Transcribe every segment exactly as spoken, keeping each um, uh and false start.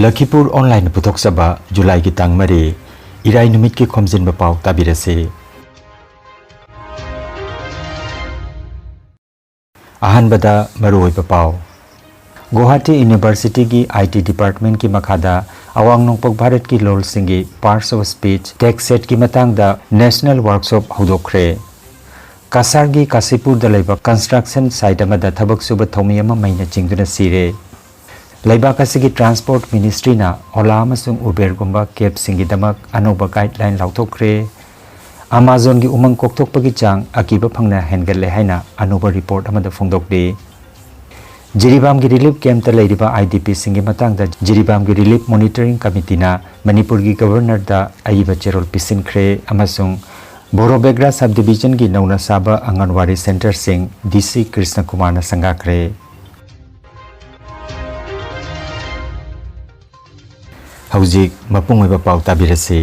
ꯂꯈꯤꯄꯨꯔ ꯑꯣꯟꯂꯥꯏꯟꯅ ꯄꯨꯊꯣꯛꯆꯕ ꯖꯨꯂꯥꯏꯒꯤ ꯇꯥꯡ ꯃꯔꯤ, ꯏꯔꯥꯏ ꯅꯨꯃꯤꯠꯀꯤ ꯈꯣꯝꯖꯤꯟꯕ ꯄꯥꯎ ꯇꯥꯕꯤꯔꯁꯤ꯫ ꯑꯍꯥꯟꯕꯗ ꯃꯔꯨꯑꯣꯏꯕ ꯄꯥꯎ꯫ ꯒꯨꯋꯥꯍꯥꯇꯤ ꯌꯨꯅꯤꯚꯔꯁꯤꯇꯤꯒꯤ ꯑꯥꯏ ꯇꯤ ꯗꯤꯄꯥꯔꯠꯃꯦꯟꯠꯀꯤ ꯃꯈꯥꯗ ꯑꯋꯥꯡ ꯅꯣꯡꯄꯣꯛ ꯚꯥꯔꯠꯀꯤ ꯂꯣꯜꯁꯤꯡꯒꯤ parts of speech text setꯀꯤ ꯃꯇꯥꯡꯗ ꯅꯦꯁꯅꯦꯜ ꯋꯥꯔꯛꯁꯣꯞ ꯍꯧꯗꯣꯛꯈ꯭ꯔꯦ꯫ ꯀꯁꯥꯔꯒꯤ ꯀꯥꯁꯤꯄꯨꯔꯗ ꯂꯩꯕ construction site ꯑꯃꯗ ꯊꯕꯛ ꯁꯨꯕ ꯊꯧꯃꯤ ꯑꯃ ꯃꯩꯅ ꯆꯤꯡꯗꯨꯅ ꯁꯤꯔꯦ꯫ ꯂꯩꯕꯥꯛ ꯑꯁꯤꯒꯤ ꯇ꯭ꯔꯥꯟꯁꯄꯣꯔꯠ ꯃꯤꯅꯤꯁꯇ꯭ꯔꯤꯅ ꯑꯣꯂꯥ ꯑꯃꯁꯨꯡ ꯎꯕꯦꯔꯒꯨꯝꯕ ꯀꯦꯕꯁꯤꯡꯒꯤꯗꯃꯛ ꯑꯅꯧꯕ ꯒꯥꯏꯗꯂꯥꯏꯟ ꯂꯥꯎꯊꯣꯛꯈ꯭ꯔꯦ꯫ ꯑꯃꯥꯖꯣꯟꯒꯤ ꯎꯃꯪ ꯀꯣꯛꯊꯣꯛꯄꯒꯤ ꯆꯥꯡ ꯑꯀꯤꯕ ꯐꯪꯅ ꯍꯦꯟꯒꯠꯂꯦ ꯍꯥꯏꯅ ꯑꯅꯧꯕ ꯔꯤꯄꯣꯔꯠ ꯑꯃꯗ ꯐꯣꯡꯗꯣꯛꯂꯤ꯫ ꯖꯤꯔꯤꯕꯥꯝꯒꯤ ꯔꯤꯂꯤꯐ ꯀꯦꯝꯞꯇ ꯂꯩꯔꯤꯕ ꯑꯥꯏ ꯗꯤ ꯄꯤꯁꯤꯡꯒꯤ ꯃꯇꯥꯡꯗ ꯖꯤꯔꯤꯕꯥꯝꯒꯤ ꯔꯤꯂꯤꯐ ꯃꯣꯅꯤꯇꯔꯤꯡ ꯀꯃꯤꯇꯤꯅ ꯃꯅꯤꯄꯨꯔꯒꯤ ꯒꯕꯔꯅꯔꯗ ꯑꯏꯕ ꯆꯦꯔꯣꯜ ꯄꯤꯁꯤꯟꯈ꯭ꯔꯦ ꯑꯃꯁꯨꯡ ꯕꯣꯔꯣꯕꯦꯒ꯭ꯔꯥ ꯁꯕ ꯗꯤꯕꯤꯖꯟꯒꯤ ꯅꯧꯅ ꯁꯥꯕ ꯑꯪꯒꯟꯋꯥꯔꯤ ꯁꯦꯟꯇꯔꯁꯤꯡ ꯗꯤ ꯁꯤ ꯀ꯭ꯔꯤꯁꯅꯀꯨꯃꯥꯔꯅ ꯁꯪꯒꯥꯈ꯭ꯔꯦ꯫ ꯍꯧꯖꯤꯛ ꯃꯄꯨꯡ ꯑꯣꯏꯕ ꯄꯥꯎ ꯇꯥꯕꯤꯔꯁꯤ꯫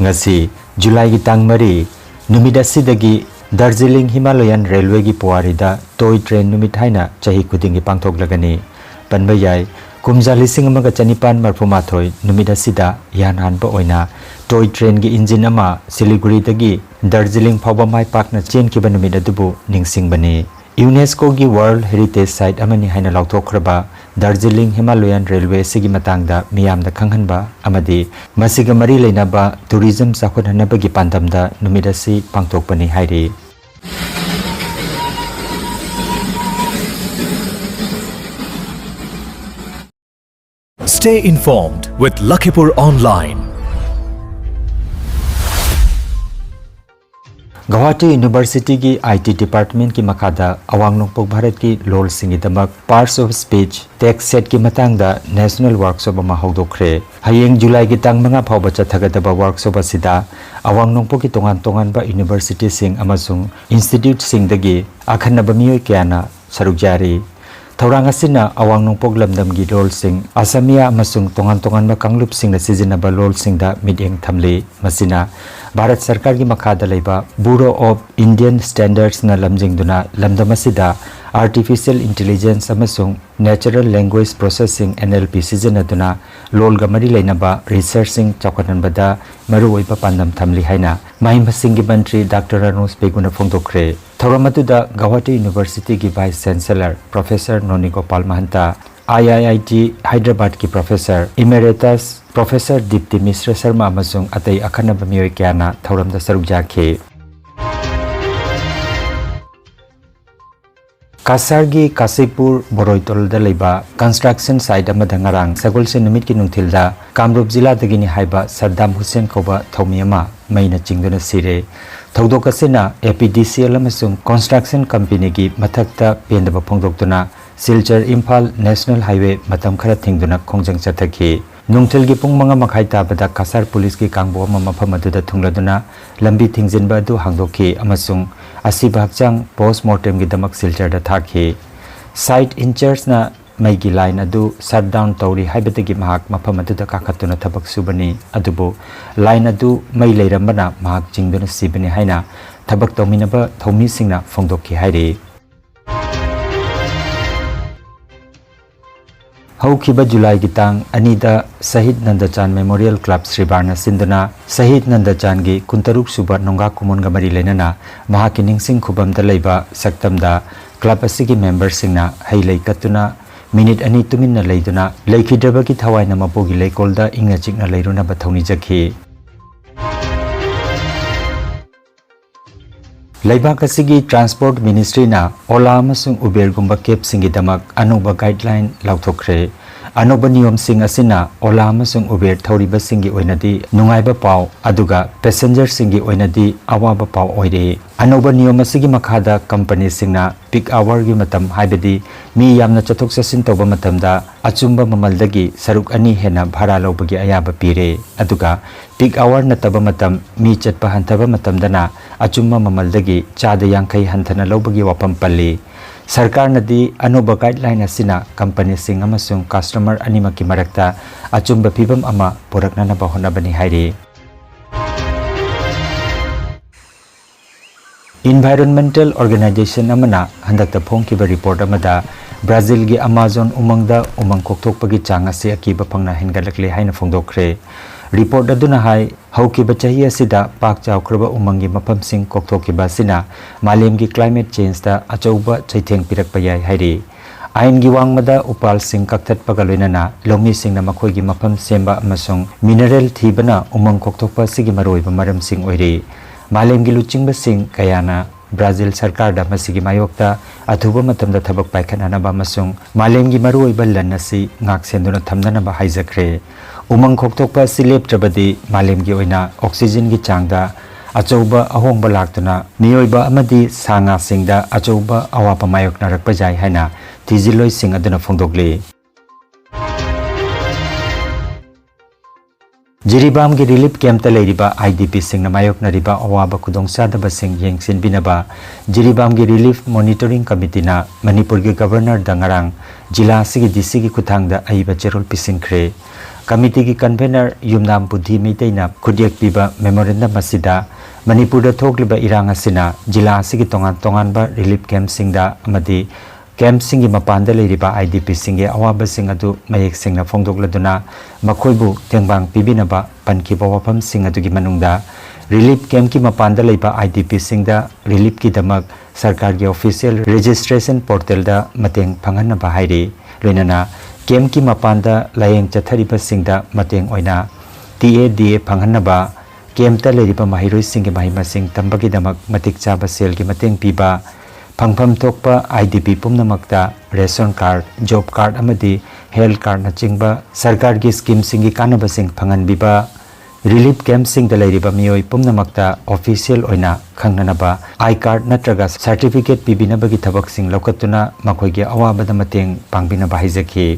ꯉꯁꯤ ꯖꯨꯂꯥꯏꯒꯤ ꯇꯥꯡ ꯃꯔꯤ ꯅꯨꯃꯤꯠ ꯑꯁꯤꯗꯒꯤ ꯗꯥꯔꯖꯤꯂꯤꯡ ꯍꯤꯃꯥꯂꯌꯟ ꯔꯦꯜꯋꯦꯒꯤ ꯄꯨꯋꯥꯔꯤꯗ ꯇꯣꯏ ꯇ꯭ꯔꯦꯟ ꯅꯨꯃꯤꯠ ꯍꯥꯏꯅ ꯆꯍꯤ ꯈꯨꯗꯤꯡꯒꯤ ꯄꯥꯡꯊꯣꯛꯂꯒꯅꯤ꯫ ꯄꯟꯕ ꯌꯥꯏ, ꯀꯨꯝꯖꯥ ꯂꯤꯁꯤꯡ ꯑꯃꯒ ꯆꯅꯤꯄꯥꯟ ꯃꯔꯐꯨ ꯃꯥꯊꯣꯏ ꯅꯨꯃꯤꯠ ꯑꯁꯤꯗ ꯏꯍꯥꯟ ꯍꯥꯟꯕ ꯑꯣꯏꯅ ꯇꯣꯏ ꯇ꯭ꯔꯦꯟꯒꯤ ꯏꯟꯖꯤꯟ ꯑꯃ ꯁꯤꯂꯤꯒꯨꯔꯤꯗꯒꯤ ꯗꯥꯔꯖꯤꯂꯤꯡ ꯐꯥꯎꯕ ꯃꯥꯏ ꯄꯥꯛꯅ ꯆꯦꯟꯈꯤꯕ ꯅꯨꯃꯤꯠ ꯑꯗꯨꯕꯨ ꯅꯤꯡꯁꯤꯡꯕꯅꯤ꯫ ꯌꯨꯅꯦꯁꯀꯣꯒꯤ ꯋꯥꯔꯜꯗ ꯍꯦꯔꯤꯇꯦꯖ ꯁꯥꯏꯠ ꯑꯃꯅꯤ ꯍꯥꯏꯅ ꯂꯥꯎꯊꯣꯛꯈ꯭ꯔꯕ ꯗꯥꯔꯖꯤꯂꯤꯡ ꯍꯤꯃꯥꯂꯌꯟ ꯔꯦꯜꯋꯦ ꯑꯁꯤꯒꯤ ꯃꯇꯥꯡꯗ ꯃꯤꯌꯥꯝꯗ ꯈꯪꯍꯟꯕ ꯑꯃꯗꯤ ꯃꯁꯤꯒ ꯃꯔꯤ ꯂꯩꯅꯕ ꯇꯨꯔꯤꯖꯝ ꯆꯥꯎꯈꯠꯍꯟꯅꯕꯒꯤ ꯄꯥꯟꯗꯝꯗ ꯅꯨꯃꯤꯠ ꯑꯁꯤ ꯄꯥꯡꯊꯣꯛꯄꯅꯤ ꯍꯥꯏꯔꯤ꯫ Stay informed with Lakhipur Online. Guwahati ꯌꯨꯅꯤꯚꯔꯁꯤꯇꯤꯒꯤ ꯑꯥꯏ ꯇꯤ ꯗꯤꯄꯥꯔꯠꯃꯦꯟꯠꯀꯤ ꯃꯈꯥꯗ ꯑꯋꯥꯡ ꯅꯣꯡꯄꯣꯛ ꯚꯥꯔꯠꯀꯤ ꯂꯣꯜꯁꯤꯡꯒꯤꯗꯃꯛ parts of speech text setꯀꯤ ꯃꯇꯥꯡꯗ ꯅꯦꯁꯅꯦꯜ ꯋꯥꯔꯛꯁꯣꯞ ꯑꯃ ꯍꯧꯗꯣꯛꯈ꯭ꯔꯦ꯫ ꯍꯌꯦꯡ ꯖꯨꯂꯥꯏꯒꯤ ꯇꯥꯡ ꯃꯉꯥ ꯐꯥꯎꯕ ꯆꯠꯊꯒꯗꯕ ꯋꯥꯔꯛꯁꯣꯞ ꯑꯁꯤꯗ ꯑꯋꯥꯡ ꯅꯣꯡꯄꯣꯛꯀꯤ ꯇꯣꯉꯥꯟ ꯇꯣꯉꯥꯟꯕ ꯌꯨꯅꯤꯚꯔꯁꯤꯇꯤꯁꯤꯡ ꯑꯃꯁꯨꯡ ꯏꯟꯁꯇꯤꯇ꯭ꯌꯨꯠꯁꯤꯡꯗꯒꯤ ꯑꯈꯟꯅꯕ ꯃꯤꯑꯣꯏ ꯀꯌꯥꯅ ꯁꯔꯨꯛ ꯌꯥꯔꯤ꯫ ꯊꯧꯔꯥꯡ ꯑꯁꯤꯅ ꯑꯋꯥꯡ ꯅꯣꯡꯄꯣꯛ ꯂꯝꯗꯝꯒꯤ ꯂꯣꯜꯁꯤꯡ, ꯑꯁꯥꯃꯤꯌꯥ ꯑꯃꯁꯨꯡ ꯇꯣꯉꯥꯟ ꯇꯣꯉꯥꯟꯕ ꯀꯥꯡꯂꯨꯞꯁꯤꯡꯅ ꯁꯤꯖꯤꯟꯅꯕ ꯂꯣꯜꯁꯤꯡꯗ ꯃꯤꯠꯌꯦꯡ ꯊꯝꯂꯤ꯫ ꯃꯁꯤꯅ ꯚꯥꯔꯠ ꯁꯔꯀꯥꯔꯒꯤ ꯃꯈꯥꯗ ꯂꯩꯕ Bureau of Indian Standardsꯅ ꯂꯝꯖꯤꯡꯗꯨꯅ ꯂꯝꯗꯝ ꯑꯁꯤꯗ Artificial Intelligence ꯑꯃꯁꯨꯡ Natural Language Processing, N L P, ꯁꯤꯖꯤꯟꯅꯗꯨꯅ ꯂꯣꯜꯒ ꯃꯔꯤ ꯂꯩꯅꯕ ꯔꯤꯁꯔꯆꯁꯤꯡ ꯆꯥꯎꯈꯠꯍꯟꯕꯗ ꯃꯔꯨꯑꯣꯏꯕ ꯄꯥꯟꯗꯝ ꯊꯝꯂꯤ ꯍꯥꯏꯅ ꯃꯍꯩ ꯃꯁꯤꯡꯒꯤ ꯃꯟꯇ꯭ꯔꯤ ꯗꯥꯛꯇꯔ ꯔꯥꯅꯣꯁ ꯕꯦꯒꯨꯅ ꯐꯣꯡꯗꯣꯛꯈ꯭ꯔꯦ꯫ ꯊꯧꯔꯝ ꯑꯗꯨꯗ ꯒꯧꯍꯥꯇꯤ ꯌꯨꯅꯤꯚꯔꯁꯤꯇꯤꯒꯤ vice chancellor professor Noni Gopal Mahanta, I I I T ꯍꯥꯏꯗ꯭ꯔꯕꯥꯗꯀꯤ professor emeritus professor Dipti Mishra Sharma ꯑꯃꯁꯨꯡ ꯑꯇꯩ ꯑꯈꯟꯅꯕ ꯃꯤꯑꯣꯏ ꯀꯌꯥꯅ ꯊꯧꯔꯝꯗ ꯁꯔꯨꯛ ꯌꯥꯈꯤ꯫ ꯀꯁꯥꯔꯒꯤ ꯀꯥꯁꯤꯄꯨꯔ ꯕꯣꯔꯣꯏꯇꯣꯜꯗ ꯂꯩꯕ construction site ꯑꯃꯗ ꯉꯔꯥꯡ ꯁꯒꯣꯜꯁꯦꯟ ꯅꯨꯃꯤꯠꯀꯤ ꯅꯨꯡꯊꯤꯜꯗ ꯀꯥꯝꯔꯨꯞ ꯖꯤꯂꯥꯗꯒꯤꯅꯤ ꯍꯥꯏꯕ ꯁꯗꯥꯝ ꯍꯨꯁꯦꯟ ꯀꯧꯕ ꯊꯧꯃꯤ ꯑꯃ ꯃꯩꯅ ꯆꯤꯡꯗꯨꯅ ꯁꯤꯔꯦ꯫ ꯊꯧꯗꯣꯛ ꯑꯁꯤꯅ A P D C L ꯑꯃꯁꯨꯡ construction companyꯒꯤ ꯃꯊꯛꯇ ꯄꯦꯟꯗꯕ ꯐꯣꯡꯗꯣꯛꯇꯨꯅ ꯁꯤꯜꯆꯔ ꯏꯝꯐꯥꯜ National Highway ꯃꯇꯝ ꯈꯔ ꯊꯤꯡꯗꯨꯅ ꯈꯣꯡꯖꯪ ꯆꯠꯊꯈꯤ꯫ ꯅꯨꯡꯊꯤꯜꯒꯤ ꯄꯨꯡ ꯃꯉꯥ ꯃꯈꯥꯏ ꯇꯥꯕꯗ ꯀꯁꯥꯔ ꯄꯨꯂꯤꯁꯀꯤ ꯀꯥꯡꯕꯨ ꯑꯃ ꯃꯐꯝ ꯑꯗꯨꯗ ꯊꯨꯡꯂꯗꯨꯅ ꯂꯝꯕꯤ ꯊꯤꯡꯖꯤꯟꯕ ꯑꯗꯨ ꯍꯥꯡꯗꯣꯛꯈꯤ ꯑꯃꯁꯨꯡ ꯑꯁꯤꯕ ꯍꯛꯆꯥꯡ post mortemꯒꯤꯗꯃꯛ ꯁꯤꯜꯆꯔꯗ ꯊꯥꯈꯤ꯫ Site in chargeꯅ ꯃꯩꯒꯤ line ꯑꯗꯨ shut down ꯇꯧꯔꯤ ꯍꯥꯏꯕꯗꯒꯤ ꯃꯍꯥꯛ ꯃꯐꯝ ꯑꯗꯨꯗ ꯀꯥꯈꯠꯇꯨꯅ ꯊꯕꯛ ꯁꯨꯕꯅꯤ꯫ ꯑꯗꯨꯕꯨ line ꯑꯗꯨ ꯃꯩ ꯂꯩꯔꯝꯕꯅ ꯃꯍꯥꯛ ꯆꯤꯡꯗꯨꯅ ꯁꯤꯕꯅꯤ ꯍꯥꯏꯅ ꯊꯕꯛ ꯇꯧꯃꯤꯟꯅꯕ ꯊꯧꯃꯤꯁꯤꯡꯅ ꯐꯣꯡꯗꯣꯛꯈꯤ ꯍꯥꯏꯔꯤ꯫ ꯍꯧꯈꯤꯕ ꯖꯨꯂꯥꯏꯒꯤ ꯇꯥꯡ ꯑꯅꯤꯗ ꯁꯍꯤꯗ ꯅꯟꯗꯆꯥꯟ Memorial Club ꯁ꯭ꯔꯤꯕꯥꯔꯅ ꯁꯤꯟꯗꯨꯅ ꯁꯍꯤꯗ ꯅꯟꯗꯆꯥꯟꯒꯤ ꯀꯨꯟꯇꯔꯨꯛ ꯁꯨꯕ ꯅꯣꯡꯒꯥ ꯀꯨꯃꯣꯟꯒ ꯃꯔꯤ ꯂꯩꯅꯅ ꯃꯍꯥꯛꯀꯤ ꯅꯤꯡꯁꯤꯡ ꯈꯨꯕꯝꯗ ꯂꯩꯕ ꯁꯛꯇꯝꯗ club ꯑꯁꯤꯒꯤ memberꯁꯤꯡꯅ ꯍꯩ ꯂꯩ ꯀꯠꯇꯨꯅ ꯃꯤꯅꯤꯠ ꯑꯅꯤ ꯇꯨꯃꯤꯟꯅ ꯂꯩꯗꯨꯅ ꯂꯩꯈꯤꯗ꯭ꯔꯕꯒꯤ ꯊꯋꯥꯏꯅ ꯃꯄꯨꯒꯤ ꯂꯩꯀꯣꯜꯗ ꯏꯪꯅ ꯆꯤꯛꯅ ꯂꯩꯔꯨꯅꯕ ꯊꯧꯅꯤꯖꯈꯤ꯫ ꯂꯩꯕꯥꯛ ꯑꯁꯤꯒꯤ Transport Ministryꯅ Ola ꯑꯃꯁꯨꯡ Uberꯒꯨꯝꯕ cabꯁꯤꯡꯒꯤꯗꯃꯛ ꯑꯅꯧꯕ guideline ꯂꯥꯎꯊꯣꯛꯈ꯭ꯔꯦ꯫ ꯑꯅꯧꯕ ꯅꯤꯌꯣꯝꯁꯤꯡ ꯑꯁꯤꯅ Ola ꯑꯃꯁꯨꯡ Uber ꯊꯧꯔꯤꯕꯁꯤꯡꯒꯤ ꯑꯣꯏꯅꯗꯤ ꯅꯨꯡꯉꯥꯏꯕ ꯄꯥꯎ, ꯑꯗꯨꯒ passengerꯁꯤꯡꯒꯤ ꯑꯣꯏꯅꯗꯤ ꯑꯋꯥꯕ ꯄꯥꯎ ꯑꯣꯏꯔꯦ꯫ ꯑꯅꯧꯕ ꯅꯤꯌꯣꯝ ꯑꯁꯤꯒꯤ ꯃꯈꯥꯗ companyꯁꯤꯡꯅ peak hourꯒꯤ ꯃꯇꯝ, ꯍꯥꯏꯕꯗꯤ ꯃꯤ ꯌꯥꯝꯅ ꯆꯠꯊꯣꯛ ꯆꯠꯁꯤꯟ ꯇꯧꯕ ꯃꯇꯝꯗ, ꯑꯆꯨꯝꯕ ꯃꯃꯜꯗꯒꯤ ꯁꯔꯨꯛ ꯑꯅꯤ ꯍꯦꯟꯅ ꯚꯥꯔꯥ ꯂꯧꯕꯒꯤ ꯑꯌꯥꯕ ꯄꯤꯔꯦ꯫ ꯑꯗꯨꯒ peak hour ꯅꯠꯇꯕ ꯃꯇꯝ, ꯃꯤ ꯆꯠꯄ ꯍꯟꯊꯕ ꯃꯇꯝꯗꯅ ꯑꯆꯨꯝꯕ ꯃꯃꯜꯗꯒꯤ ꯆꯥꯗ ꯌꯥꯡꯈꯩ ꯍꯟꯊꯅ ꯂꯧꯕꯒꯤ ꯋꯥꯐꯝ ꯄꯜꯂꯤ꯫ ꯁꯔꯀꯥꯔꯅꯗꯤ ꯑꯅꯧꯕ guideline ꯑꯁꯤꯅ companyꯁꯤꯡ ꯑꯃꯁꯨꯡ customer ꯑꯅꯤꯃꯛꯀꯤ ꯃꯔꯛꯇ ꯑꯆꯨꯝꯕ ꯐꯤꯚꯝ ꯑꯃ ꯄꯨꯔꯛꯅꯅꯕ ꯍꯣꯠꯅꯕꯅꯤ ꯍꯥꯏꯔꯤ꯫ Environmental organization ꯑꯃꯅ ꯍꯟꯗꯛꯇ ꯐꯣꯡꯈꯤꯕ report ꯑꯃꯗ ꯕ꯭ꯔꯥꯖꯤꯜꯒꯤ ꯑꯃꯥꯖꯣꯟ ꯎꯃꯪꯗ ꯎꯃꯪ ꯀꯣꯛꯊꯣꯛꯄꯒꯤ ꯆꯥꯡ ꯑꯁꯤ ꯑꯀꯤꯕ ꯐꯪꯅ ꯍꯦꯟꯒꯠꯂꯛꯂꯦ ꯍꯥꯏꯅ ꯐꯣꯡꯗꯣꯛꯈ꯭ꯔꯦ꯫ Report ꯑꯗꯨꯅ ꯍꯥꯏ, ꯍꯧꯈꯤꯕ ꯆꯍꯤ ꯑꯁꯤꯗ ꯄꯥꯛ ꯆꯥꯎꯈ꯭ꯔꯕ ꯎꯃꯪꯒꯤ ꯃꯐꯝꯁꯤꯡ ꯀꯣꯛꯊꯣꯛꯈꯤꯕ ꯑꯁꯤꯅ ꯃꯥꯂꯦꯝꯒꯤ climate changeꯇ ꯑꯆꯧꯕ ꯆꯩꯊꯦꯡ ꯄꯤꯔꯛꯄ ꯌꯥꯏ ꯍꯥꯏꯔꯤ꯫ ꯑꯥꯏꯟꯒꯤ ꯋꯥꯡꯃꯗ ꯎꯄꯥꯜꯁꯤꯡ ꯀꯛꯊꯠꯄꯒ ꯂꯣꯏꯅꯅ ꯂꯧꯃꯤꯁꯤꯡꯅ ꯃꯈꯣꯏꯒꯤ ꯃꯐꯝ ꯁꯦꯝꯕ ꯑꯃꯁꯨꯡ mineral ꯊꯤꯕꯅ ꯎꯃꯪ ꯀꯣꯛꯊꯣꯛꯄ ꯑꯁꯤꯒꯤ ꯃꯔꯨꯑꯣꯏꯕ ꯃꯔꯝꯁꯤꯡ ꯑꯣꯏꯔꯤ꯫ ꯃꯥꯂꯦꯝꯒꯤ ꯂꯨꯆꯤꯡꯕꯁꯤꯡ ꯀꯌꯥꯅ ꯕ꯭ꯔꯥꯖꯤꯜ ꯁꯔꯀꯥꯔꯗ ꯃꯁꯤꯒꯤ ꯃꯥꯌꯣꯛꯇ ꯑꯊꯨꯕ ꯃꯇꯝꯗ ꯊꯕꯛ ꯄꯥꯏꯈꯠꯅꯅꯕ ꯑꯃꯁꯨꯡ ꯃꯥꯂꯦꯝꯒꯤ ꯃꯔꯨꯑꯣꯏꯕ ꯂꯟ ꯑꯁꯤ ꯉꯥꯛꯁꯦꯟꯗꯨꯅ ꯊꯝꯅꯅꯕ ꯍꯥꯏꯖꯈ꯭ꯔꯦ꯫ ꯎꯃꯪ ꯀꯣꯛꯊꯣꯛꯄ ꯑꯁꯤ ꯂꯦꯞꯇ꯭ꯔꯕꯗꯤ ꯃꯥꯂꯦꯝꯒꯤ ꯑꯣꯏꯅ oxygenꯒꯤ ꯆꯥꯡꯗ ꯑꯆꯧꯕ ꯑꯍꯣꯡꯕ ꯂꯥꯛꯇꯨꯅ ꯃꯤꯑꯣꯏꯕ ꯑꯃꯗꯤ ꯁꯥ ꯉꯥꯁꯤꯡꯗ ꯑꯆꯧꯕ ꯑꯋꯥꯕ ꯃꯥꯌꯣꯛꯅꯔꯛꯄ ꯌꯥꯏ ꯍꯥꯏꯅ ꯊꯤꯖꯤꯜꯂꯣꯏꯁꯤꯡ ꯑꯗꯨꯅ ꯐꯣꯡꯗꯣꯛꯂꯤ꯫ ꯖꯤꯔꯤꯕꯥꯝꯒꯤ relief campꯇ ꯂꯩꯔꯤꯕ IDPꯁꯤꯡꯅ ꯃꯥꯌꯣꯛꯅꯔꯤꯕ ꯑꯋꯥꯕ ꯈꯨꯗꯣꯡꯆꯥꯗꯕꯁꯤꯡ ꯌꯦꯡꯁꯤꯟꯕꯤꯅꯕ ꯖꯤꯔꯤꯕꯥꯝꯒꯤ Relief Monitoring Committeeꯅ ꯃꯅꯤꯄꯨꯔꯒꯤ Governorꯗ ꯉꯔꯥꯡ ꯖꯤꯂꯥ ꯑꯁꯤꯒꯤ DCꯒꯤ ꯈꯨꯠꯊꯥꯡꯗ ꯑꯏꯕ ꯆꯦꯔꯣꯜ ꯄꯤꯁꯤꯟꯈ꯭ꯔꯦ꯫ Committeeꯒꯤ convener ꯌꯨꯝꯅꯥꯝ ꯕꯨꯙꯤ ꯃꯩꯇꯩꯅ ꯈꯨꯠꯌꯦꯛ ꯄꯤꯕ memorandum ꯑꯁꯤꯗ ꯃꯅꯤꯄꯨꯔꯗ ꯊꯣꯛꯂꯤꯕ ꯏꯔꯥꯡ ꯑꯁꯤꯅ ꯖꯤꯂꯥ ꯑꯁꯤꯒꯤ ꯇꯣꯉꯥꯟ ꯇꯣꯉꯥꯟꯕ relief campꯁꯤꯡꯗ ꯑꯃꯗꯤ campꯁꯤꯡꯒꯤ ꯃꯄꯥꯟꯗ ꯂꯩꯔꯤꯕ IDPꯁꯤꯡꯒꯤ ꯑꯋꯥꯕꯁꯤꯡ ꯑꯗꯨ ꯃꯌꯦꯛ ꯁꯦꯡꯅ ꯐꯣꯡꯗꯣꯛꯂꯗꯨꯅ ꯃꯈꯣꯏꯕꯨ ꯇꯦꯡꯕꯥꯡ ꯄꯤꯕꯤꯅꯕ ꯄꯟꯈꯤꯕ ꯋꯥꯐꯝꯁꯤꯡ ꯑꯗꯨꯒꯤ ꯃꯅꯨꯡꯗ relief campꯀꯤ ꯃꯄꯥꯟꯗ ꯂꯩꯕ IDPꯁꯤꯡꯗ reliefꯀꯤꯗꯃꯛ ꯁꯔꯀꯥꯔꯒꯤ official registration portalꯗ ꯃꯇꯦꯡ ꯐꯪꯍꯟꯅꯕ ꯍꯥꯏꯔꯤ꯫ ꯂꯣꯏꯅꯅ campꯀꯤ ꯃꯄꯥꯟꯗ ꯂꯥꯌꯦꯡ ꯆꯠꯊꯔꯤꯕꯁꯤꯡꯗ ꯃꯇꯦꯡ ꯑꯣꯏꯅ TADA ꯐꯪꯍꯟꯅꯕ, campꯇ ꯂꯩꯔꯤꯕ ꯃꯍꯩꯔꯣꯏꯁꯤꯡꯒꯤ ꯃꯍꯩ ꯃꯁꯤꯡ ꯇꯝꯕꯒꯤꯗꯃꯛ ꯃꯇꯤꯛ ꯆꯥꯕ ꯁꯦꯜꯒꯤ ꯃꯇꯦꯡ ꯄꯤꯕ, ꯐꯪꯐꯝ ꯊꯣꯛꯄ IDP ꯄꯨꯝꯅꯃꯛꯇ ration card, job card ꯑꯃꯗꯤ health cardꯅꯆꯤꯡꯕ ꯁꯔꯀꯥꯔꯒꯤ schemeꯁꯤꯡꯒꯤ ꯀꯥꯟꯅꯕꯁꯤꯡ ꯐꯪꯍꯟꯕꯤꯕ, relief campꯁꯤꯡꯗ ꯂꯩꯔꯤꯕ ꯃꯤꯑꯣꯏ ꯄꯨꯝꯅꯃꯛꯇ official ꯑꯣꯏꯅ ꯈꯪꯅꯅꯕ I card ꯅꯠꯇ꯭ꯔꯒ certificate ꯄꯤꯕꯤꯅꯕꯒꯤ ꯊꯕꯛꯁꯤꯡ ꯂꯧꯈꯠꯇꯨꯅ ꯃꯈꯣꯏꯒꯤ ꯑꯋꯥꯕꯗ ꯃꯇꯦꯡ ꯄꯥꯡꯕꯤꯅꯕ ꯍꯥꯏꯖꯈꯤ꯫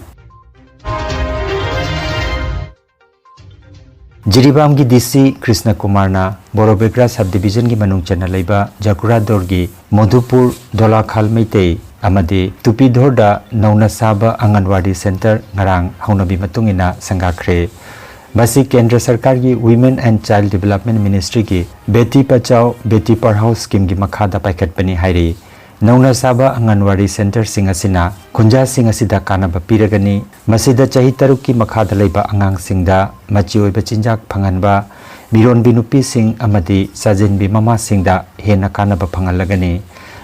ꯖꯤꯔꯤꯕꯥꯝꯒꯤ DC ꯀ꯭ꯔꯤꯁꯅ ꯀꯨꯃꯥꯔꯅ ꯕꯣꯔꯣꯕꯦꯒ꯭ꯔꯥ subdivisionꯒꯤ ꯃꯅꯨꯡ ꯆꯟꯅ ꯂꯩꯕ ꯖꯀꯨꯔꯥꯗꯣꯔꯒꯤ ꯃꯣꯙꯨꯄꯨꯔ ꯗꯣꯂꯥꯈꯥꯜ ꯃꯩꯇꯩ ꯑꯃꯗꯤ ꯇꯨꯄꯤꯙꯣꯔꯗ ꯅꯧꯅ ꯁꯥꯕ ꯑꯪꯒꯟꯋꯥꯗꯤ center ꯉꯔꯥꯡ ꯍꯧꯅꯕꯤ ꯃꯇꯨꯡ ꯏꯟꯅ ꯁꯪꯒꯥꯈ꯭ꯔꯦ꯫ ꯃꯁꯤ ꯀꯦꯟꯗ꯭ꯔ ꯁꯔꯀꯥꯔꯒꯤ Women and Child Development Ministryꯒꯤ ꯕꯦꯇꯤ ꯄꯆꯥꯎ ꯕꯦꯇꯤ ꯄꯔꯍꯥꯎ ꯁ꯭ꯀꯤꯝꯒꯤ ꯃꯈꯥꯗ ꯄꯥꯏꯈꯠꯄꯅꯤ ꯍꯥꯏꯔꯤ꯫ ꯅꯧꯅ ꯁꯥꯕ ꯑꯪꯒꯟꯋꯥꯗꯤ ꯁꯦꯟꯇꯔꯁꯤꯡ ꯑꯁꯤꯅ ꯈꯨꯟꯖꯥꯁꯤꯡ ꯑꯁꯤꯗ ꯀꯥꯟꯅꯕ ꯄꯤꯔꯒꯅꯤ꯫ ꯃꯁꯤꯗ ꯆꯍꯤ ꯇꯔꯨꯛꯀꯤ ꯃꯈꯥꯗ ꯂꯩꯕ ꯑꯉꯥꯡꯁꯤꯡꯗ ꯃꯆꯤ ꯑꯣꯏꯕ ꯆꯤꯟꯖꯥꯛ ꯐꯪꯍꯟꯕ, ꯃꯤꯔꯣꯟꯕꯤ ꯅꯨꯄꯤꯁꯤꯡ ꯑꯃꯗꯤ ꯆꯥꯖꯤꯟꯕꯤ ꯃꯃꯥꯁꯤꯡꯗ ꯍꯦꯟꯅ ꯀꯥꯟꯅꯕ ꯐꯪꯍꯜꯂꯒꯅꯤ꯫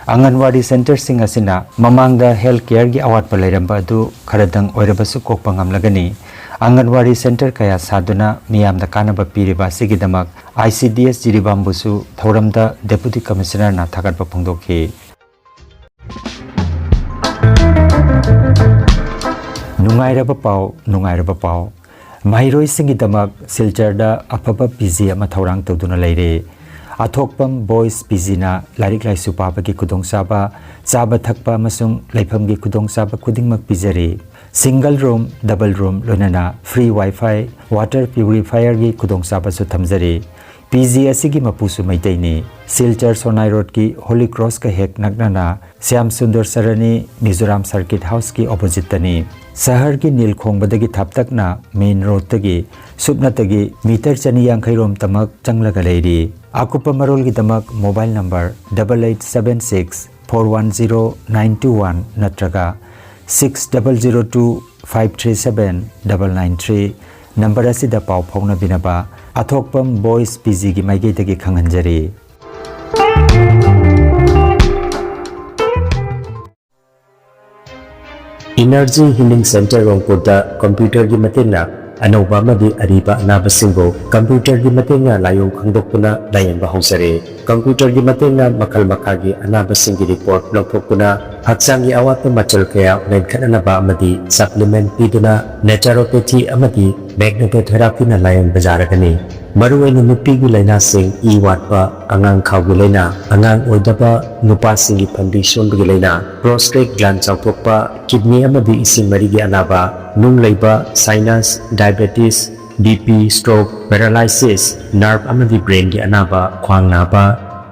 ꯑꯪꯒꯟꯋꯥꯗꯤ ꯁꯦꯟꯇꯔꯁꯤꯡ ꯑꯁꯤꯅ ꯃꯃꯥꯡꯗ ꯍꯦꯜꯊ ꯀꯦꯌꯔꯒꯤ ꯑꯋꯥꯠꯄ ꯂꯩꯔꯝꯕ ꯑꯗꯨ ꯈꯔꯗꯪ ꯑꯣꯏꯔꯕꯁꯨ ꯀꯣꯛꯄ ꯉꯝꯂꯒꯅꯤ꯫ ꯑꯪꯒꯟꯋꯥꯗꯤ ꯁꯦꯟꯇꯔ ꯀꯌꯥ ꯁꯥꯗꯨꯅ ꯃꯤꯌꯥꯝꯗ ꯀꯥꯟꯅꯕ ꯄꯤꯔꯤꯕ ꯑꯁꯤꯒꯤꯗꯃꯛ ꯑꯥꯏ ꯁꯤ ꯗꯤ ꯑꯦꯁ ꯖꯤꯔꯤꯕꯥꯝꯕꯨꯁꯨ ꯊꯧꯔꯝꯗ ꯗꯦꯄꯨꯇꯤ ꯀꯃꯤꯁꯅꯔꯅ ꯊꯥꯒꯠꯄ ꯐꯣꯡꯗꯣꯛꯈꯤ꯫ ꯅꯨꯡꯉꯥꯏꯔꯕ ꯄꯥꯎ, ꯅꯨꯡꯉꯥꯏꯔꯕ ꯄꯥꯎ꯫ ꯃꯍꯩꯔꯣꯏꯁꯤꯡꯒꯤꯗꯃꯛ ꯁꯤꯜꯆꯔꯗ ꯑꯐꯕ ꯄꯤ ꯖꯤ ꯑꯃ ꯊꯧꯔꯥꯡ ꯇꯧꯗꯨꯅ ꯂꯩꯔꯦ꯫ ꯑꯊꯣꯛꯄꯝ ꯕꯣꯏꯁ ꯄꯤ ꯖꯤꯅ ꯂꯥꯏꯔꯤꯛ ꯂꯥꯏꯁꯨ ꯄꯥꯕꯒꯤ ꯈꯨꯗꯣꯡꯆꯥꯕ, ꯆꯥꯕ ꯊꯛꯄ ꯑꯃꯁꯨꯡ ꯂꯩꯐꯝꯒꯤ ꯈꯨꯗꯣꯡꯆꯥꯕ ꯈꯨꯗꯤꯡꯃꯛ ꯄꯤꯖꯔꯤ꯫ ꯁꯤꯡꯒꯜ ꯔꯨꯝ, ꯗꯕꯜ ꯔꯨꯝ, ꯂꯣꯏꯅꯅ ꯐ꯭ꯔꯤ ꯋꯥꯏꯐꯥꯏ, ꯋꯥꯇꯔ ꯄ꯭ꯌꯨꯔꯤꯐꯥꯌꯔꯒꯤ ꯈꯨꯗꯣꯡꯆꯥꯕꯁꯨ ꯊꯝꯖꯔꯤ꯫ ꯄꯤ ꯖꯤ ꯑꯁꯤꯒꯤ ꯃꯄꯨꯁꯨ ꯃꯩꯇꯩꯅꯤ꯫ ꯁꯤꯜꯆꯔ ꯁꯣꯅꯥꯏ ꯔꯣꯗꯀꯤ ꯍꯣꯂꯤ ꯀ꯭ꯔꯣꯁꯀ ꯍꯦꯛ ꯅꯛꯅꯅ ꯁ꯭ꯌꯥꯝ ꯁꯨꯟꯗꯔ ꯁꯔꯅꯤ ꯃꯤꯖꯣꯔꯥꯝ ꯁꯔꯀꯤꯠ ꯍꯥꯎꯁꯀꯤ ꯑꯣꯄꯣꯖꯤꯠꯇꯅꯤ꯫ ꯁꯍꯔꯒꯤ ꯅꯤꯜ ꯈꯣꯡꯕꯗꯒꯤ ꯊꯥꯞꯇꯛꯅ ꯃꯦꯟ ꯔꯣꯗꯇꯒꯤ ꯁꯨꯞꯅꯇꯒꯤ ꯃꯤꯇꯔ ꯆꯅꯤ ꯌꯥꯡꯈꯩ ꯔꯣꯝꯇꯃꯛ ꯆꯪꯂꯒ ꯂꯩꯔꯤ꯫ ꯑꯀꯨꯞꯄ ꯃꯔꯣꯜꯒꯤꯗꯃꯛ mobile number double eight seven six four one zero nine two one ꯅꯠꯇ꯭ꯔꯒ six double zero two five three seven double nine three number ꯑꯁꯤꯗ ꯄꯥꯎ ꯐꯥꯎꯅꯕꯤꯅꯕ ꯑꯊꯣꯛꯄꯝ ꯕꯣꯏꯁ ꯄꯤ ꯖꯤꯒꯤ ꯃꯥꯏꯀꯩꯗꯒꯤ ꯈꯪꯍꯟꯖꯔꯤ꯫ Energy Healing Center ꯔꯣꯡꯄꯨꯔꯗ ꯀꯝꯄ꯭ꯌꯨꯇꯔꯒꯤ ꯃꯇꯦꯡꯅ ꯑꯅꯧꯕ ꯑꯃꯗꯤ ꯑꯔꯤꯕ ꯑꯅꯥꯕꯁꯤꯡꯕꯨ ꯀꯝꯄ꯭ꯌꯨꯇꯔꯒꯤ ꯃꯇꯦꯡꯅ ꯂꯥꯏꯑꯣꯡ ꯈꯪꯗꯣꯛꯇꯨꯅ ꯂꯥꯌꯦꯡꯕ ꯍꯧꯖꯔꯦ꯫ ꯀꯝꯄ꯭ꯌꯨꯇꯔꯒꯤ ꯃꯇꯦꯡꯅ ꯃꯈꯜ ꯃꯈꯥꯒꯤ ꯑꯅꯥꯕꯁꯤꯡꯒꯤ ꯔꯤꯄꯣꯔꯠ ꯂꯧꯊꯣꯛꯇꯨꯅ ꯍꯛꯆꯥꯡꯒꯤ ꯑꯋꯥꯠꯄ ꯃꯆꯜ ꯀꯌꯥ ꯃꯦꯟꯈꯠꯅꯅꯕ ꯑꯃꯗꯤ ꯁꯄ꯭ꯂꯤꯃꯦꯟꯠ ꯄꯤꯗꯨꯅ naturopathy ꯑꯃꯗꯤ magnetotherapiꯅ ꯂꯥꯌꯦꯡꯕ ꯌꯥꯔꯒꯅꯤ꯫ ꯃꯔꯨꯑꯣꯏꯅ ꯅꯨꯄꯤꯒꯤ ꯂꯥꯏꯅꯥꯁꯤꯡ, ꯏ ꯋꯥꯠꯄ, ꯑꯉꯥꯡ ꯈꯥꯎꯒꯤ ꯂꯥꯏꯅꯥ, ꯑꯉꯥꯡ ꯑꯣꯏꯗꯕ, ꯅꯨꯄꯥꯁꯤꯡꯒꯤ ꯐꯟꯕꯤ ꯁꯣꯟꯕꯒꯤ ꯂꯥꯏꯅꯥ, prostate gland ꯆꯥꯎꯊꯣꯛꯄ, kidney ꯑꯃꯗꯤ ꯏꯁꯤꯡ ꯃꯔꯤꯒꯤ ꯑꯅꯥꯕ, ꯅꯨꯡ ꯂꯩꯕ, sinus, diabetes, B P, stroke, paralysis, nerve ꯑꯃꯗꯤ brainꯒꯤ ꯑꯅꯥꯕ, ꯈ꯭ꯋꯥꯡ ꯅꯥꯕ,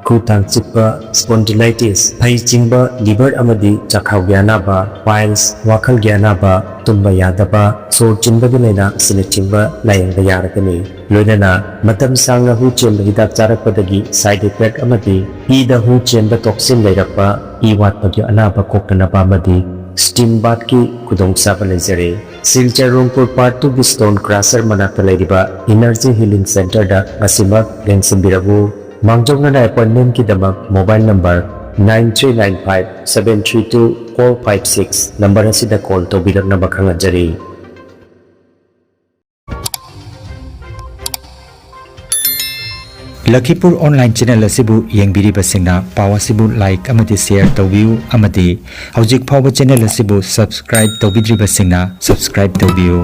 ꯈꯨꯇꯥꯡ ꯆꯤꯛꯄ, spondylitis, ꯐꯩ ꯆꯤꯡꯕ, liver ꯑꯃꯗꯤ ꯆꯥꯛꯈꯥꯎꯒꯤ ꯑꯅꯥꯕ, piles, ꯋꯥꯈꯜꯒꯤ ꯑꯅꯥꯕ, ꯇꯨꯝꯕ ꯌꯥꯗꯕ, ꯁꯣꯔ ꯆꯤꯟꯕꯒꯤ ꯂꯥꯏꯅꯥ ꯑꯁꯤꯅꯆꯤꯡꯕ ꯂꯥꯌꯦꯡꯕ ꯌꯥꯔꯒꯅꯤ꯫ ꯂꯣꯏꯅꯅ ꯃꯇꯝ ꯁꯥꯡꯅ ꯍꯨ ꯆꯦꯟꯕ ꯍꯤꯗꯥꯛ ꯆꯥꯔꯛꯄꯗꯒꯤ side effect ꯑꯃꯗꯤ ꯏꯗ ꯍꯨ ꯆꯦꯟꯕ toxin ꯂꯩꯔꯛꯄ, ꯏ ꯋꯥꯠꯄꯒꯤ ꯑꯅꯥꯕ ꯀꯣꯛꯅꯅꯕ ꯑꯃꯗꯤ steam bathꯀꯤ ꯈꯨꯗꯣꯡꯆꯥꯕ ꯂꯩꯖꯔꯦ꯫ ꯁꯤꯜꯆꯔ ꯔꯣꯡꯄꯨꯔ Part Twoꯒꯤ Stone Crusher ꯃꯅꯥꯛꯇ ꯂꯩꯔꯤꯕ Energy Healing Centreꯗ ꯉꯁꯤꯃꯛ ꯂꯦꯡꯁꯤꯟꯕꯤꯔꯛꯎ꯫ ꯃꯥꯡꯖꯧꯅꯅ appointmentꯀꯤꯗꯃꯛ mobile number nine three nine five seven three two four five six number ꯑꯁꯤꯗ call ꯇꯧꯕꯤꯔꯛꯅꯕ ꯈꯪꯍꯟꯖꯔꯤ꯫ ꯂꯈꯤꯄꯨꯔ online channel ꯑꯁꯤꯕꯨ ꯌꯦꯡꯕꯤꯔꯤꯕꯁꯤꯡꯅ ꯄꯥꯎ ꯑꯁꯤꯕꯨ like ꯑꯃꯗꯤ share ꯇꯧꯕꯤꯌꯨ ꯑꯃꯗꯤ ꯍꯧꯖꯤꯛ ꯐꯥꯎꯕ channel ꯑꯁꯤꯕꯨ subscribe ꯇꯧꯕꯤꯗ꯭ꯔꯤꯕꯁꯤꯡꯅ subscribe ꯇꯧꯕꯤꯌꯨ꯫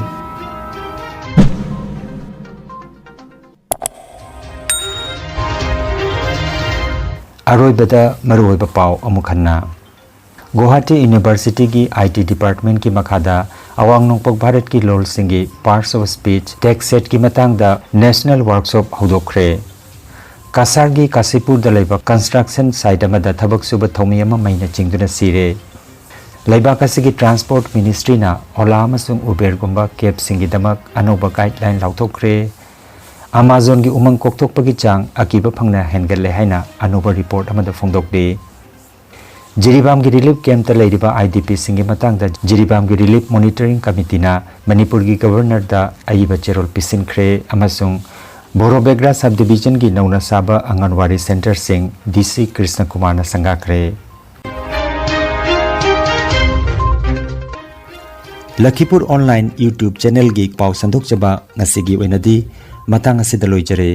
ꯑꯔꯣꯏꯕꯗ ꯃꯔꯨꯑꯣꯏꯕ ꯄꯥꯎ ꯑꯃꯨꯛ ꯍꯟꯅ꯫ ꯒꯨꯋꯥꯍꯥꯇꯤ Universityꯒꯤ I T departmentꯀꯤ ꯃꯈꯥꯗ ꯑꯋꯥꯡ ꯅꯣꯡꯄꯣꯛ ꯚꯥꯔꯠꯀꯤ ꯂꯣꯜꯁꯤꯡꯒꯤ parts of speech text setꯀꯤ ꯃꯇꯥꯡꯗ national workshop ꯍꯧꯗꯣꯛꯈ꯭ꯔꯦ꯫ ꯀꯁꯥꯔꯒꯤ ꯀꯥꯁꯤꯄꯨꯔꯗ ꯂꯩꯕ construction site ꯑꯃꯗ ꯊꯕꯛ ꯁꯨꯕ ꯊꯧꯃꯤ ꯑꯃ ꯃꯩꯅ ꯆꯤꯡꯗꯨꯅ ꯁꯤꯔꯦ꯫ ꯂꯩꯕꯥꯛ ꯑꯁꯤꯒꯤ transport ministryꯅ Ola ꯑꯃꯁꯨꯡ Uberꯒꯨꯝꯕ cabꯁꯤꯡꯒꯤꯗꯃꯛ ꯑꯅꯧꯕ guideline ꯂꯥꯎꯊꯣꯛꯈ꯭ꯔꯦ꯫ Amazonꯒꯤ ꯎꯃꯪ ꯀꯣꯛꯊꯣꯛꯄꯒꯤ ꯆꯥꯡ ꯑꯀꯤꯕ ꯐꯪꯅ ꯍꯦꯟꯒꯠꯂꯦ ꯍꯥꯏꯅ ꯑꯅꯧꯕ report ꯑꯃꯗ ꯐꯣꯡꯗꯣꯛꯂꯤ꯫ ꯖꯤꯔꯤꯕꯥꯝꯒꯤ relief campꯇ ꯂꯩꯔꯤꯕ IDPꯁꯤꯡꯒꯤ ꯃꯇꯥꯡꯗ ꯖꯤꯔꯤꯕꯥꯝꯒꯤ Relief Monitoring Committeeꯅ ꯃꯅꯤꯄꯨꯔꯒꯤ Governorꯗ ꯑꯏꯕ ꯆꯦꯔꯣꯜ ꯄꯤꯁꯤꯟꯈ꯭ꯔꯦ ꯑꯃꯁꯨꯡ ꯕꯣꯔꯣꯕꯦꯒ꯭ꯔꯥ subdivisionꯒꯤ ꯅꯧꯅ ꯁꯥꯕ ꯑꯪꯒꯟꯋꯥꯔꯤ centreꯁꯤꯡ DC ꯀ꯭ꯔꯤꯁꯅ ꯀꯨꯃꯥꯔꯅ ꯁꯪꯒꯥꯈ꯭ꯔꯦ꯫ ꯂꯈꯤꯄꯨꯔ online YouTube channelꯒꯤ ꯄꯥꯎ ꯁꯟꯗꯣꯛꯆꯕ ꯉꯁꯤꯒꯤ ꯑꯣꯏꯅꯗꯤ ꯃꯇꯥꯡ ꯑꯁꯤꯗ ꯂꯣꯏꯖꯔꯦ꯫